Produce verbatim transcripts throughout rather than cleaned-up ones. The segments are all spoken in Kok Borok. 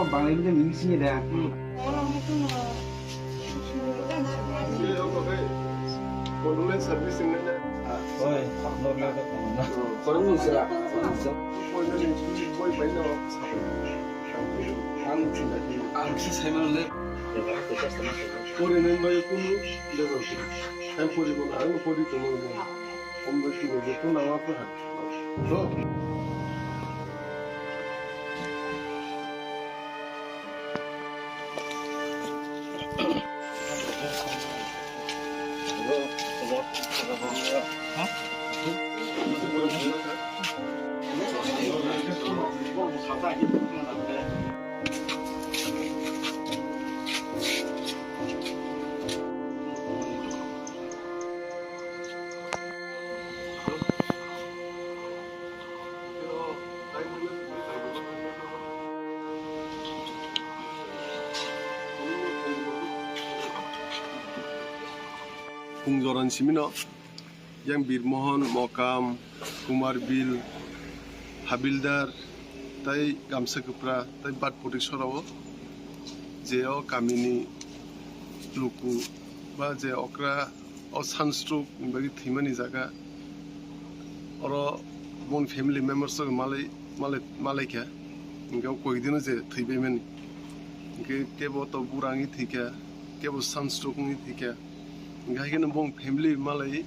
Bangla ini mix ni da. Condolence service ni da. Oi, no, no, no, no. Korang ni sira. Koi na ni, koi bai na. Ang, ang si sai ma le. Pori nang bai kunu level. Ang pori ko, ang pori ko mo. Om bai kunu je ko na wa ko ha. So. Phung joran simino yang Birmohon, Mokam, Kumar Bil, Habildar, tai Gamsa Kwpra, tai Bat Putik sorao je o kamini luku ba je okra o sunstroke ni bagwi thwimani jaga oro boni family members rok malai, malai, malaikha, hwnkhe o koikdino je thwibaimani, hwnkhe kebo to bura wngwi thwikha, kebo sunstroke wngwi thwikha, hwnkhe haikhe bong family malai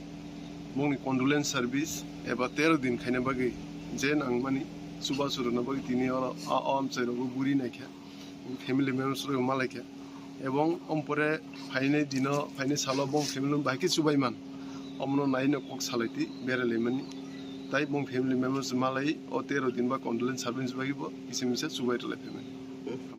bongni condolence service eba tero din khaina bagwi je nangmani chubachu rwna bagwi tini oro a, o amchai rogo guri naikha. Family members rok malaikha, ebong ompore phainai dino, phainai salo bong family bai khe chubaiman, omono naino kok salaiti beralaimani, tai bong family members malai o tero din ba condolence service bagwi bo kisa misa chubai rwlai phaimani.